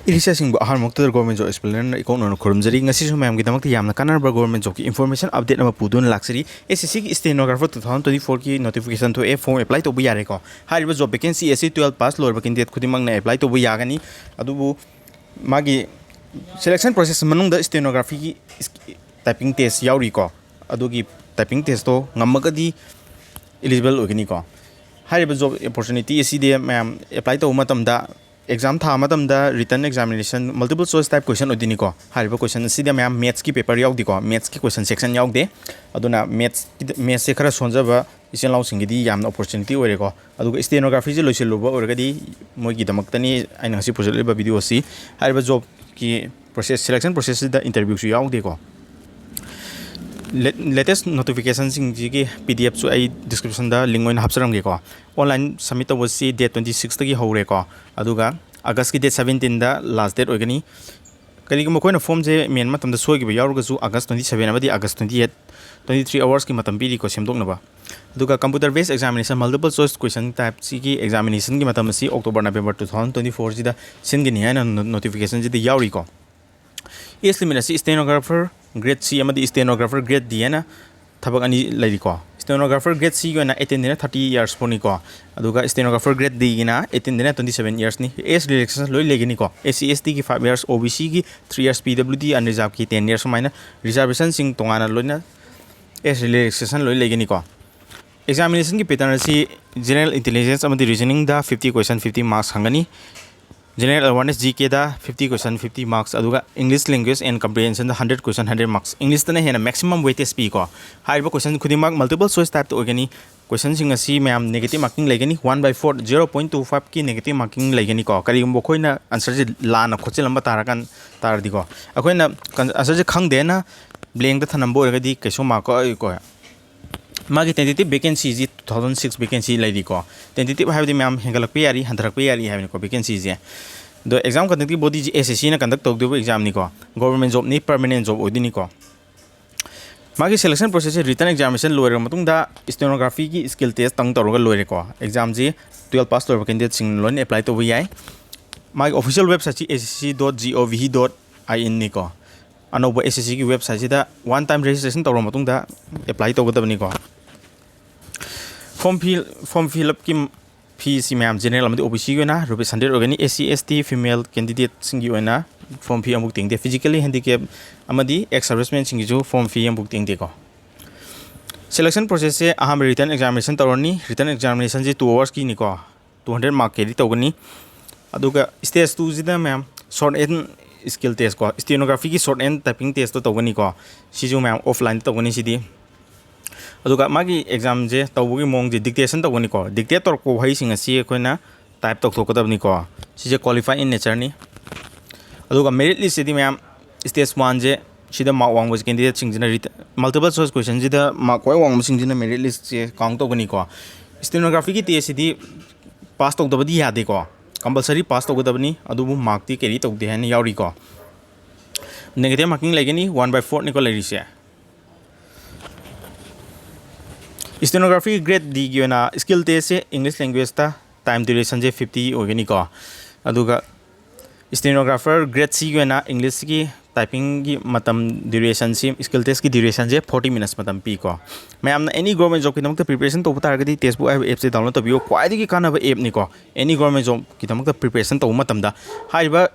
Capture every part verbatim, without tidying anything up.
ꯏꯔꯤꯁꯥꯁꯤꯡꯕꯨ ꯑꯍꯥꯟꯕꯃꯛꯇꯗ Government Job Explainerꯅ ꯏꯀꯣꯛ ꯅꯧꯅ ꯈꯨꯔꯨꯝꯖꯔꯤ꯫ ꯉꯁꯤꯁꯨ ꯃꯌꯥꯝꯒꯤꯗꯃꯛꯇ ꯌꯥꯝꯅ ꯀꯥꯟꯅꯔꯕ government jobꯀꯤ information update ꯑꯃ ꯄꯨꯗꯨꯅ ꯂꯥꯛꯆꯔꯤ꯫ SSCꯒꯤ stenographer two thousand twenty fourꯒꯤ notification ꯊꯣꯛꯑꯦ, form apply ꯇꯧꯕ ꯌꯥꯔꯦꯀꯣ꯫ ꯍꯥꯏꯔꯤꯕ job vacancy ꯑꯁꯤ twelve pass ꯂꯣꯏꯔꯕ candidate ꯈꯨꯗꯤꯡꯃꯛꯅ apply ꯇꯧꯕ ꯌꯥꯒꯅꯤ꯫ ꯑꯗꯨꯕꯨ ꯃꯥꯒꯤ selection process ꯃꯅꯨꯡꯗ stenographyꯒꯤ typing test ꯌꯥꯎꯔꯤꯀꯣ꯫ ꯑꯗꯨꯒꯤ typing testꯇꯣ ꯉꯝꯃꯒꯗꯤ eligible ꯑꯣꯏꯒꯅꯤꯀꯣ꯫ ꯍꯥꯏꯔꯤꯕ job opportunity ꯑꯁꯤꯗꯤ ꯃꯌꯥꯝ apply ꯇꯧꯕ ꯃꯇꯝꯗ exam ꯊꯥꯕ ꯃꯇꯝꯗ written examination multiple choice type question ꯑꯣꯏꯗꯣꯏꯅꯤꯀꯣ꯫ ꯍꯥꯏꯔꯤꯕ question ꯑꯁꯤꯗ ꯃꯌꯥꯝ mathsꯀꯤ paper ꯌꯥꯎꯗꯦꯀꯣ, mathsꯀꯤ question section ꯌꯥꯎꯗꯦ꯫ ꯑꯗꯨꯅ maths, mathsꯁꯦ ꯈꯔ ꯁꯣꯟꯖꯕ ꯏꯆꯤꯜ ꯏꯅꯥꯎꯁꯤꯡꯒꯤꯗꯤ ꯌꯥꯝꯅ opportunity ꯑꯣꯏꯔꯦꯀꯣ꯫ ꯑꯗꯨꯒ stenographyꯁꯦ ꯂꯣꯏꯁꯤꯜꯂꯨꯕ ꯑꯣꯏꯔꯒꯗꯤ ꯃꯣꯏꯒꯤꯗꯃꯛꯇꯅꯤ ꯑꯩꯅ ꯉꯁꯤ ꯄꯨꯖꯔꯛꯂꯤꯕ video ꯑꯁꯤ꯫ ꯍꯥꯏꯔꯤꯕ jobꯀꯤ process, selection processꯁꯤꯗ interviewꯁꯨ ꯌꯥꯎꯗꯦꯀꯣ꯫ Latest notificationꯁꯤꯡꯁꯤꯒꯤ PDFꯁꯨ ꯑꯩ descriptionꯗ link ꯑꯣꯏꯅ ꯍꯥꯞꯆꯔꯝꯒꯦꯀꯣ꯫ Online submit ꯇꯧꯕꯁꯤ date twenty sixꯇꯒꯤ ꯍꯧꯔꯦꯀꯣ, ꯑꯗꯨꯒ Augustꯀꯤ date seventeenꯗ last date ꯑꯣꯏꯒꯅꯤ꯫ ꯀꯔꯤꯒꯨꯝꯕ ꯑꯩꯈꯣꯏꯅ formꯁꯦ ꯃꯦꯟꯕ ꯃꯇꯝꯗ ꯁꯣꯏꯈꯤꯕ ꯌꯥꯎꯔꯒꯁꯨ August twenty seven ꯑꯃꯗꯤ August twenty eight, twenty three hoursꯀꯤ ꯃꯇꯝ ꯄꯤꯔꯤꯀꯣ ꯁꯦꯝꯗꯣꯛꯅꯕ꯫ ꯑꯗꯨꯒ computer based examination multiple choice question typeꯁꯤꯒꯤ examinationꯒꯤ ꯃꯇꯝ ꯑꯁꯤ October November two thousand twenty fourꯁꯤꯗ ꯁꯤꯟꯒꯅꯤ ꯍꯥꯏꯅ notificationꯁꯤꯗ ꯌꯥꯎꯔꯤꯀꯣ꯫ Age limit ꯑꯁꯤ stenographer grade C ꯑꯃꯗꯤ stenographer grade D ꯍꯥꯏꯅ ꯊꯕꯛ ꯑꯅꯤ ꯂꯩꯔꯤꯀꯣ꯫ Stenographer grade Cꯒꯤ ꯑꯣꯏꯅ eighteenꯗꯩꯅ thirty years ꯐꯥꯎꯅꯤꯀꯣ꯫ ꯑꯗꯨꯒ stenographer grade Dꯒꯤꯅ eighteenꯗꯩꯅ twenty seven yearsꯅꯤ꯫ Age relaxation ꯂꯣꯏ ꯂꯩꯒꯅꯤꯀꯣ꯫ SC STꯒꯤ five years, OBCꯒꯤ three years, PWD unreservedꯀꯤ ten years ꯁꯨꯃꯥꯏꯅ reservationꯁꯤꯡ ꯇꯣꯉꯥꯟꯅ ꯂꯣꯏꯅ age relaxation ꯂꯣꯏ ꯂꯩꯒꯅꯤꯀꯣ꯫ Examinationꯒꯤ pattern ꯑꯁꯤ general intelligence ꯑꯃꯗꯤ reasoningꯗ fifty question, fifty marks ꯍꯪꯒꯅꯤ꯫ General awareness, GKꯗ fifty question, fifty marks, ꯑꯗꯨꯒ English language and comprehensionꯗ hundred question, hundred marks꯫ Englishꯇꯅ ꯍꯦꯟꯅ maximum weightage ꯄꯤꯀꯣ꯫ ꯍꯥꯏꯔꯤꯕ question ꯈꯨꯗꯤꯡꯃꯛ multiple choice typeꯇ ꯑꯣꯏꯒꯅꯤ꯫ Questionꯁꯤꯡ ꯑꯁꯤ ꯃꯌꯥꯝ negative marking ꯂꯩꯒꯅꯤ, one by four, zero point two fiveꯀꯤ negative marking ꯂꯩꯒꯅꯤꯀꯣ꯫ ꯀꯔꯤꯒꯨꯝꯕ ꯑꯩꯈꯣꯏꯅ answerꯁꯦ ꯂꯥꯟꯅ ꯈꯣꯠꯆꯤꯜꯂꯝꯕ ꯇꯥꯔꯀꯥꯟ ꯇꯥꯔꯗꯤꯀꯣ, ꯑꯩꯈꯣꯏꯅ answerꯁꯦ ꯈꯪꯗꯦꯅ blankꯇ ꯊꯅꯝꯕ ꯑꯣꯏꯔꯒꯗꯤ ꯀꯩꯁꯨ mark ꯀꯛꯑꯣꯏꯀꯣ꯫ ꯃꯥꯒꯤ tentative vacancyꯁꯤ two thousand six vacancy ꯂꯩꯔꯤꯀꯣ꯫ Tentative ꯍꯥꯏꯕꯗꯤ ꯃꯌꯥꯝ ꯍꯦꯟꯒꯠꯂꯛꯄ ꯌꯥꯔꯤ, ꯍꯟꯊꯔꯛꯄ ꯌꯥꯔꯤ ꯍꯥꯏꯕꯅꯤꯀꯣ vacancyꯁꯦ꯫ ꯑꯗꯣ exam conducting bodyꯁꯤ SSCꯅ conduct ꯇꯧꯗꯣꯏꯕ examꯅꯤꯀꯣ, government jobꯅꯤ, permanent job ꯑꯣꯏꯗꯣꯏꯅꯤꯀꯣ꯫ ꯃꯥꯒꯤ selection processꯁꯦ written examination ꯂꯣꯏꯔꯕ ꯃꯇꯨꯡꯗ stenographyꯒꯤ skill test ꯇꯪ ꯇꯧꯔꯒ ꯂꯣꯏꯔꯦꯀꯣ꯫ Examꯁꯤ twelve pass ꯇꯧꯔꯕ candidateꯁꯤꯡꯅ ꯂꯣꯏꯅ apply ꯇꯧꯕ ꯌꯥꯏ꯫ ꯃꯥꯒꯤ official website ꯁꯤ S S C dot gov dot in ꯅꯤꯀꯣ꯫ ꯑꯅꯧꯕ S S C ꯒꯤ website ꯁꯤꯗ one time registration ꯇꯧꯔꯕ ꯃꯇꯨꯡꯗ apply ꯇꯧꯒꯗꯕꯅꯤꯀꯣ꯫ Form fill form fill up ꯀꯤ fee ꯁꯤ ꯃꯌꯥꯝ general ꯑꯃꯗꯤ O B C ꯒꯤ ꯑꯣꯏꯅ rupees hundred ꯑꯣꯏꯒꯅꯤ꯫ S C, S T, female candidate ꯁꯤꯡꯒꯤ ꯑꯣꯏꯅ form fee ꯑꯃꯐꯥꯎ ꯇꯤꯡꯗꯦ꯫ Physically handicap ꯑꯃꯗꯤ ex serviceman ꯁꯤꯡꯒꯤꯁꯨ form fee ꯑꯃꯐꯥꯎ ꯇꯤꯡꯗꯦꯀꯣ꯫ Selection process ꯁꯦ ꯑꯍꯥꯟꯕ written examination ꯇꯧꯔꯅꯤ꯫ Written examination ꯁꯤ two hours ꯀꯤꯅꯤꯀꯣ꯫ Two hundred mark carry ꯇꯧꯒꯅꯤ꯫ ꯑꯗꯨꯒ stage two ꯁꯤꯗ ꯃꯌꯥꯝ short hand skill test ꯀꯣ, stenography ꯒꯤ short hand typing test ꯇꯣ ꯇꯧꯒꯅꯤꯀꯣ꯫ ꯁꯤꯁꯨ ꯃꯌꯥꯝ offline ꯇ ꯇꯧꯒꯅꯤ ꯁꯤꯗꯤ꯫ ꯑꯗꯨꯒ ꯃꯥꯒꯤ exam ꯁꯦ ꯇꯧꯕꯒꯤ ꯃꯑꯣꯡꯁꯦ dictation ꯇꯧꯒꯅꯤꯀꯣ꯫ Dictate ꯇꯧꯔꯛꯄ ꯋꯥꯍꯩꯁꯤꯡ ꯑꯁꯤ ꯑꯩꯈꯣꯏꯅ type ꯇꯧꯊꯣꯛꯀꯗꯕꯅꯤꯀꯣ꯫ ꯁꯤꯁꯦ qualify in nature ꯅꯤ꯫ ꯑꯗꯨꯒ merit list ꯁꯤꯗꯤ ꯃꯌꯥꯝ stage one ꯁꯦ ꯁꯤꯗ mark ꯋꯥꯡꯕꯁꯦ candidate ꯁꯤꯡꯁꯤꯅ rit-, multiple choice question ꯁꯤꯗ mark ꯈ꯭ꯋꯥꯏ ꯋꯥꯡꯕꯁꯤꯡꯁꯤꯅ merit list ꯁꯦ count ꯇꯧꯒꯅꯤꯀꯣ꯫ Stenography ꯒꯤ test ꯁꯤꯗꯤ pass ꯇꯧꯗꯕꯗꯤ ꯌꯥꯗꯦꯀꯣ, compulsory pass ꯇꯧꯒꯗꯕꯅꯤ, ꯑꯗꯨꯕꯨ mark ꯇꯤ carry ꯇꯧꯗꯦ ꯍꯥꯏꯅ ꯌꯥꯎꯔꯤꯀꯣ꯫ Negative marking ꯂꯩꯒꯅꯤ, one by four ꯅꯤꯀꯣ ꯂꯩꯔꯤꯁꯦ꯫ Stenography grade D ꯒꯤ ꯑꯣꯏꯅ skill test ꯁꯦ English language ꯇ time duration ꯁꯦ fifty ꯑꯣꯏꯒꯅꯤꯀꯣ꯫ ꯑꯗꯨꯒ stenographer grade C ꯒꯤ ꯑꯣꯏꯅ English ꯀꯤ typing ꯒꯤ ꯃꯇꯝ duration ꯁꯤ, skill test ꯀꯤ duration ꯁꯦ forty minutes ꯃꯇꯝ ꯄꯤꯀꯣ꯫ ꯃꯌꯥꯝꯅ any government job ꯀꯤꯗꯃꯛꯇ preparation ꯇꯧꯕ ꯇꯥꯔꯒꯗꯤ Testbook ꯍꯥꯏꯕ app ꯁꯦ download ꯇꯧꯕꯤꯌꯨ꯫ ꯈ꯭ꯋꯥꯏꯗꯒꯤ ꯀꯥꯟꯅꯕ app ꯅꯤꯀꯣ꯫ Any government job ꯀꯤꯗꯃꯛꯇ preparation ꯇꯧꯕ ꯃꯇꯝꯗ ꯍꯥꯏꯔꯤꯕ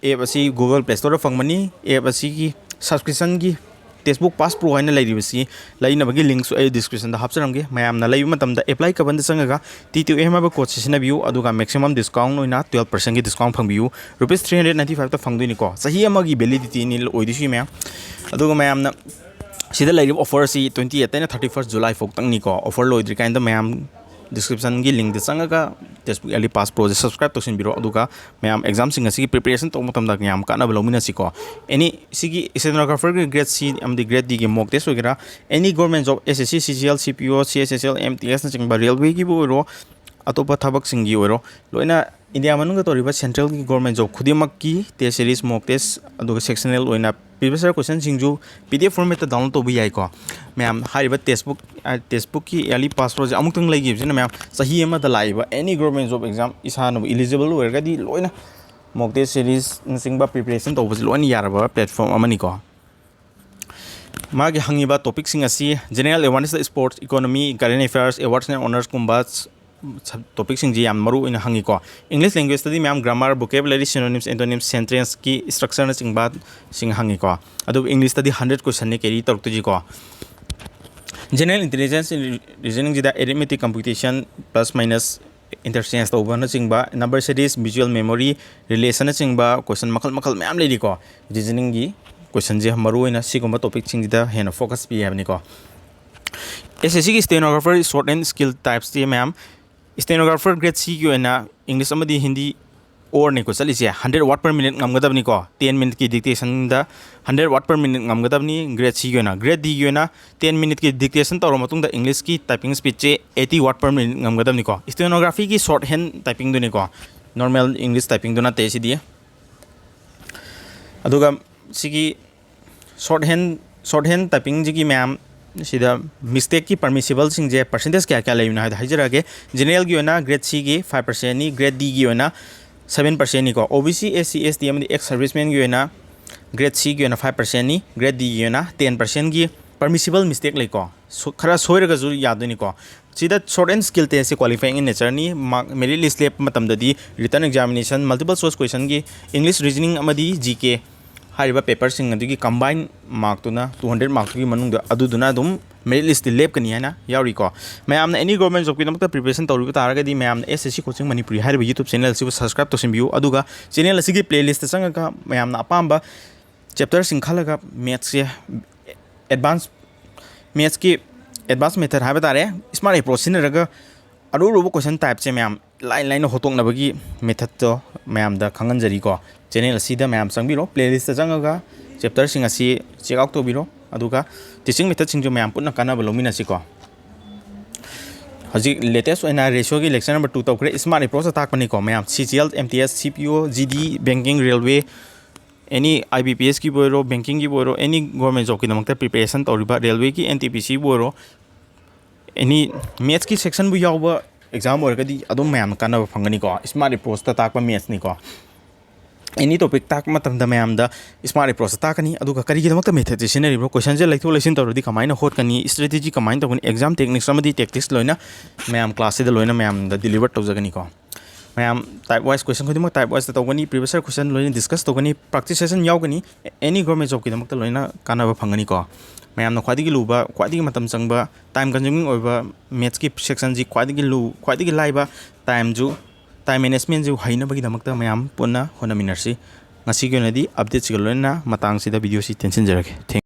app ꯑꯁꯤ Google Play Store ꯗ ꯐꯪꯕꯅꯤ꯫ App ꯑꯁꯤꯒꯤ subscription ꯒꯤ Testbook Pass Pro ꯍꯥꯏꯅ ꯂꯩꯔꯤꯕꯁꯤ ꯂꯩꯅꯕꯒꯤ link ꯁꯨ ꯑꯩ description ꯗ ꯍꯥꯞꯆꯔꯝꯒꯦ꯫ ꯃꯌꯥꯝꯅ ꯂꯩꯕ ꯃꯇꯝꯗ apply ꯀꯕꯟꯗ ꯆꯪꯉꯒ T two M ꯍꯥꯏꯕ code ꯁꯤ ꯁꯤꯖꯤꯟꯅꯕꯤꯌꯨ, ꯑꯗꯨꯒ maximum discount ꯑꯣꯏꯅ twelve percent ꯒꯤ discount ꯐꯪꯕꯤꯌꯨ꯫ Rupees three hundred ninety five ꯇ ꯐꯪꯗꯣꯏꯅꯤꯀꯣ꯫ ꯆꯍꯤ ꯑꯃꯒꯤ validity ꯅꯤ ꯑꯣꯏꯗꯣꯏꯁꯤ ꯃꯌꯥꯝ꯫ ꯑꯗꯨꯒ ꯃꯌꯥꯝꯅ ꯁꯤꯗ ꯂꯩꯔꯤꯕ offer ꯁꯤ twenty eight ꯇꯩꯅ thirty first July ꯐꯥꯎꯇꯪꯅꯤꯀꯣ꯫ Offer ꯂꯣꯏꯗ꯭ꯔꯤꯀꯥꯟꯗ ꯃꯌꯥꯝ description ꯒꯤ link ꯇ ꯆꯪꯉꯒ Testbook Yearly Pass Pro ꯁꯦ subscribe ꯇꯧꯁꯤꯟꯕꯤꯔꯣ꯫ ꯑꯗꯨꯒ ꯃꯌꯥꯝ exam ꯁꯤꯡ ꯑꯁꯤꯒꯤ preparation ꯇꯧꯕ ꯃꯇꯝꯗ ꯌꯥꯝ ꯀꯥꯟꯅꯕ ꯂꯧꯃꯤꯟꯅꯁꯤꯀꯣ꯫ Any ꯁꯤꯒꯤ stenographer ꯒꯤ grade C ꯑꯃꯗꯤ grade D ꯒꯤ mock test ꯑꯣꯏꯒꯦꯔꯥ, any government job, S S C, C G L, C P O, C H S L, M T S ꯅꯆꯤꯡꯕ, railway ꯒꯤꯕꯨ ꯑꯣꯏꯔꯣ, ꯑꯇꯣꯞꯄ ꯊꯕꯛꯁꯤꯡꯒꯤ ꯑꯣꯏꯔꯣ, ꯂꯣꯏꯅ ꯏꯟꯗꯤꯌꯥ ꯃꯅꯨꯡꯗ ꯇꯧꯔꯤꯕ central ꯒꯤ government job ꯈꯨꯗꯤꯡꯃꯛꯀꯤ test series, mock test, ꯑꯗꯨꯒ sectional ꯑꯣꯏꯅ previous year questionꯁꯤꯡꯁꯨ P D F formatꯇ download ꯇꯧꯕ ꯌꯥꯏꯀꯣ꯫ ꯃꯌꯥꯝ, ꯍꯥꯏꯔꯤꯕ textbook, textbookꯀꯤ yearly pass ꯁꯦ ꯑꯃꯨꯛꯇꯪ ꯂꯩꯈꯤꯕꯁꯤꯅ ꯃꯌꯥꯝ ꯆꯍꯤ ꯑꯃꯗ ꯂꯥꯛꯏꯕ any government job exam ꯏꯁꯥꯅꯕꯨ eligible ꯑꯣꯏꯔꯒꯗꯤ ꯂꯣꯏꯅ mock test seriesꯅꯆꯤꯡꯕ preparation ꯇꯧꯕꯁꯤ ꯂꯣꯏꯅ ꯌꯥꯔꯕ platform ꯑꯃꯅꯤꯀꯣ꯫ ꯃꯥꯒꯤ ꯍꯪꯉꯤꯕ topicꯁꯤꯡ ꯑꯁꯤ general awareness, sports, economy, current affairs, awards and honorsꯀꯨꯝꯕ topicꯁꯤꯡꯁꯤ ꯌꯥꯝ ꯃꯔꯨ ꯑꯣꯏꯅ ꯍꯪꯉꯤꯀꯣ꯫ English languageꯇꯗꯤ ꯃꯌꯥꯝ grammar, vocabulary, synonyms, antonyms, sentenceꯀꯤ structureꯅꯆꯤꯡꯕꯁꯤꯡ ꯍꯪꯉꯤꯀꯣ꯫ ꯑꯗꯨꯕꯨ Englishꯇꯗꯤ hundred questionꯅꯤ carry ꯇꯧꯔꯛꯇꯣꯏꯁꯤꯀꯣ꯫ General intelligence reasoningꯁꯤꯗ arithmetic computation, plus minus, interchange ꯇꯧꯕꯅꯆꯤꯡꯕ, number series, visual memory, relationꯅꯆꯤꯡꯕ question ꯃꯈꯜ ꯃꯈꯜ ꯃꯌꯥꯝ ꯂꯩꯔꯤꯀꯣ꯫ Reasoningꯒꯤ questionꯁꯦ ꯃꯔꯨꯑꯣꯏꯅ ꯁꯤꯒꯨꯝꯕ topicꯁꯤꯡꯁꯤꯗ ꯍꯦꯟꯅ focus ꯄꯤ ꯍꯥꯏꯕꯅꯤꯀꯣ꯫ S S Cꯒꯤ stenographer shorthand skill typesꯁꯤ ꯃꯌꯥꯝ, stenographer grade Cꯒꯤ ꯑꯣꯏꯅ English ꯑꯃꯗꯤ Hindi oralꯅꯤꯀꯣ ꯆꯠꯂꯤꯁꯦ, hundred word per minute ꯉꯝꯒꯗꯕꯅꯤꯀꯣ꯫ Ten minuteꯀꯤ dictationꯗ hundred word per minute ꯉꯝꯒꯗꯕꯅꯤ grade Cꯒꯤ ꯑꯣꯏꯅ꯫ Grade Dꯒꯤ ꯑꯣꯏꯅ ten minuteꯀꯤ dictation ꯇꯧꯔ ꯃꯇꯨꯡꯗ Englishꯀꯤ typing speedꯁꯦ eighty word per minute ꯉꯝꯒꯗꯕꯅꯤꯀꯣ꯫ Stenographyꯒꯤ shorthand typingꯗꯨꯅꯤꯀꯣ, normal English typingꯗꯨ ꯅꯠꯇꯦ ꯁꯤꯗꯤ꯫ ꯑꯗꯨꯒ ꯁꯤꯒꯤ shorthand, shorthand typingꯁꯤꯒꯤ ꯃꯌꯥꯝ ꯁꯤꯗ mistakeꯀꯤ permissibleꯁꯤꯡꯁꯦ percentage ꯀꯌꯥ ꯀꯌꯥ ꯂꯩꯕꯅꯣ ꯍꯥꯏꯕꯗꯣ ꯍꯥꯏꯖꯔꯛꯑꯒꯦ꯫ Generalꯒꯤ ꯑꯣꯏꯅ grade Cꯒꯤ five percentꯅꯤ, grade Dꯒꯤ ꯑꯣꯏꯅ seven percentꯅꯤꯀꯣ꯫ OBC, SC, ST ꯑꯃꯗꯤ ex servicemanꯒꯤ ꯑꯣꯏꯅ grade Cꯒꯤ ꯑꯣꯏꯅ five percentꯅꯤ, grade Dꯒꯤ ꯑꯣꯏꯅ ten percentꯀꯤ permissible mistake ꯂꯩꯀꯣ꯫ ꯁꯣ-, ꯈꯔ ꯁꯣꯏꯔꯒꯁꯨ ꯌꯥꯗꯣꯏꯅꯤꯀꯣ꯫ ꯁꯤꯗ shorthand skill testꯁꯦ qualifying in natureꯅꯤ꯫ Mark, merit list ꯂꯦꯞꯄ ꯃꯇꯝꯗꯗꯤ written examination, multiple choice questionꯒꯤ English, reasoning ꯑꯃꯗꯤ GK ꯍꯥꯏꯔꯤꯕ paperꯁꯤꯡ ꯑꯗꯨꯒꯤ combine markꯇꯨꯅ, two hundred markꯇꯨꯒꯤ ꯃꯅꯨꯡꯗ ꯑꯗꯨꯗꯨꯅ ꯑꯗꯨꯝ merit listꯇ ꯂꯦꯞꯀꯅꯤ ꯍꯥꯏꯅ ꯌꯥꯎꯔꯤꯀꯣ꯫ ꯃꯌꯥꯝꯅ any government jobꯀꯤꯗꯃꯛꯇ preparation ꯇꯧꯔꯤꯕ ꯇꯥꯔꯒꯗꯤ ꯃꯌꯥꯝꯅ SSC Coaching Manipuri ꯍꯥꯏꯔꯤꯕ YouTube channel ꯑꯁꯤꯕꯨ subscribe ꯇꯧꯁꯤꯟꯕꯤꯌꯨ꯫ ꯑꯗꯨꯒ channel ꯑꯁꯤꯒꯤ playlistꯇ ꯆꯪꯉꯒ ꯃꯌꯥꯝꯅ ꯑꯄꯥꯝꯕ chapterꯁꯤꯡ ꯈꯜꯂꯒ mathsꯁꯦ advance, mathsꯀꯤ advance method ꯍꯥꯏꯕ ꯇꯥꯔꯦ, smart approach ꯁꯤꯖꯤꯟꯅꯔꯒ ꯑꯔꯨ ꯑꯔꯨꯕ question typeꯁꯦ ꯃꯌꯥꯝ ꯂꯥꯏ ꯂꯥꯏꯅ ꯍꯣꯠꯇꯣꯛꯅꯕꯒꯤ methodꯇꯣ ꯃꯌꯥꯝꯗ ꯈꯪꯍꯟꯖꯔꯤꯀꯣ꯫ Channel ꯑꯁꯤꯗ ꯃꯌꯥꯝ ꯆꯪꯕꯤꯔꯣ, playlistꯇ ꯆꯪꯉꯒ chapterꯁꯤꯡ ꯑꯁꯤ check out ꯇꯧꯕꯤꯔꯣ, ꯑꯗꯨꯒ teaching methodꯁꯤꯡꯁꯨ ꯃꯌꯥꯝ ꯄꯨꯟꯅ ꯀꯥꯟꯅꯕ ꯂꯧꯃꯤꯟꯅꯁꯤꯀꯣ꯫ ꯍꯧꯖꯤꯛ latest ꯑꯣꯏꯅ ratioꯒꯤ lecture number two ꯇꯧꯈ꯭ꯔꯦ, smart approach ꯇꯥꯛꯄꯅꯤꯀꯣ ꯃꯌꯥꯝ꯫ CGL, MTS, CPO, GD, banking, railway, ꯑꯦꯅꯤ ꯑꯥꯏ ꯕꯤ ꯄꯤ ꯑꯦꯁꯀꯤꯕꯨ ꯑꯣꯏꯔꯣ, ꯕꯦꯡꯀꯤꯡꯒꯤꯕꯨ ꯑꯣꯏꯔꯣ, ꯑꯦꯅꯤ ꯒꯣꯔꯃꯦꯟ ꯖꯣꯕꯀꯤꯗꯃꯛꯇ ꯄ꯭ꯔꯤꯄꯦꯔꯦꯁꯟ ꯇꯧꯔꯤꯕ, ꯔꯦꯜꯋꯦꯒꯤ, ꯑꯦꯟ ꯇꯤ ꯄꯤ ꯁꯤꯕꯨ ꯑꯣꯏꯔꯣ, ꯑꯦꯅꯤ ꯃꯦꯠꯁꯀꯤ ꯁꯦꯛꯁꯟꯕꯨ ꯌꯥꯎꯕ ꯑꯦꯛꯖꯥꯝ ꯑꯣꯏꯔꯒꯗꯤ ꯑꯗꯨꯝ ꯃꯌꯥꯝꯅ ꯀꯥꯟꯅꯕ ꯐꯪꯒꯅꯤꯀꯣ꯫ ꯁ꯭ꯃꯥꯔꯠ ꯑꯦꯄ꯭ꯔꯣꯆꯇ ꯇꯥꯛꯄ ꯃꯦꯠꯁꯅꯤꯀꯣ꯫ ꯑꯦꯅꯤ ꯇꯣꯄꯤꯛ ꯇꯥꯛꯄ ꯃꯇꯝꯗ ꯃꯌꯥꯝꯗ ꯁ꯭ꯃꯥꯔꯠ ꯑꯦꯄ꯭ꯔꯣꯆꯇ ꯇꯥꯛꯀꯅꯤ꯫ ꯑꯗꯨꯒ ꯀꯔꯤꯒꯤꯗꯃꯛꯇ ꯃꯦꯊꯠꯁꯦ ꯁꯤꯖꯤꯟꯅꯔꯤꯕꯅꯣ, ꯀꯣꯏꯁꯟꯁꯦ ꯂꯩꯊꯣꯛ ꯂꯩꯁꯤꯟ ꯇꯧꯔꯗꯤ ꯀꯃꯥꯏꯅ ꯍꯣꯠꯀꯅꯤ, ꯁ꯭ꯇ꯭ꯔꯦꯇꯦꯖꯤ ꯀꯃꯥꯏꯅ ꯇꯧꯒꯅꯤ, ꯑꯦꯛꯖꯥꯝ ꯇꯦꯛꯅꯤꯛꯁ ꯑꯃꯗꯤ ꯇꯦꯛꯇꯤꯛꯁ ꯂꯣꯏꯅ ꯃꯌꯥꯝ ꯀ꯭ꯂꯥꯁꯁꯤꯗ ꯂꯣꯏꯅ ꯃꯌꯥꯝꯗ ꯗꯤꯂꯤꯚꯔ ꯇꯧꯖꯒꯅꯤꯀꯣ꯫ ꯃꯌꯥꯝ ꯇꯥꯏꯞ ꯋꯥꯏꯁ ꯀꯣꯏꯁꯟ ꯈꯨꯗꯤꯡꯃꯛ ꯇꯥꯏꯞ ꯋꯥꯏꯁꯇ ꯇꯧꯒꯅꯤ, ꯄ꯭ꯔꯤꯚꯤꯌꯁ ꯌꯔ ꯀꯣꯏꯁꯟ ꯂꯣꯏꯅ ꯗꯤꯁꯀꯁ ꯇꯧꯒꯅꯤ, ꯄ꯭ꯔꯥꯛꯇꯤꯁ ꯁꯦꯁꯟ ꯌꯥꯎꯒꯅꯤ꯫ ꯑꯦꯅꯤ ꯒꯣꯔꯃꯦꯟ ꯖꯣꯕꯀꯤꯗꯃꯛꯇ ꯂꯣꯏꯅ ꯀꯥꯟꯅꯕ ꯐꯪꯒꯅꯤꯀꯣ꯫ ꯃꯌꯥꯝꯅ ꯈ꯭ꯋꯥꯏꯗꯒꯤ ꯂꯨꯕ, ꯈ꯭ꯋꯥꯏꯗꯒꯤ ꯃꯇꯝ ꯆꯪꯕ, ꯇꯥꯏꯝ ꯀꯟꯖꯨꯃꯤꯡ ꯑꯣꯏꯕ ꯃꯦꯠꯁꯀꯤ ꯁꯦꯛꯁꯟꯁꯤ ꯈ꯭ꯋꯥꯏꯗꯒꯤ ꯂꯨ, ꯈ꯭ꯋꯥꯏꯗꯒꯤ ꯂꯥꯏꯕ ꯇꯥꯏꯝꯁꯨ, ꯇꯥꯏꯝ ꯃꯦꯅꯦꯖꯃꯦꯟꯁꯨ ꯍꯩꯅꯕꯒꯤꯗꯃꯛꯇ ꯃꯌꯥꯝ ꯄꯨꯟꯅ ꯍꯣꯠꯅꯃꯤꯟꯅꯔꯁꯤ꯫ ꯉꯁꯤꯒꯤ ꯑꯣꯏꯅꯗꯤ ꯑꯞꯗꯦꯠꯁꯤꯒ ꯂꯣꯏꯅꯅ ꯃꯇꯥꯡꯁꯤꯗ ꯚꯤꯗꯤꯑꯣꯁꯤ ꯇꯦꯟꯁꯤꯟꯖꯔꯒꯦ꯫ Thank you꯫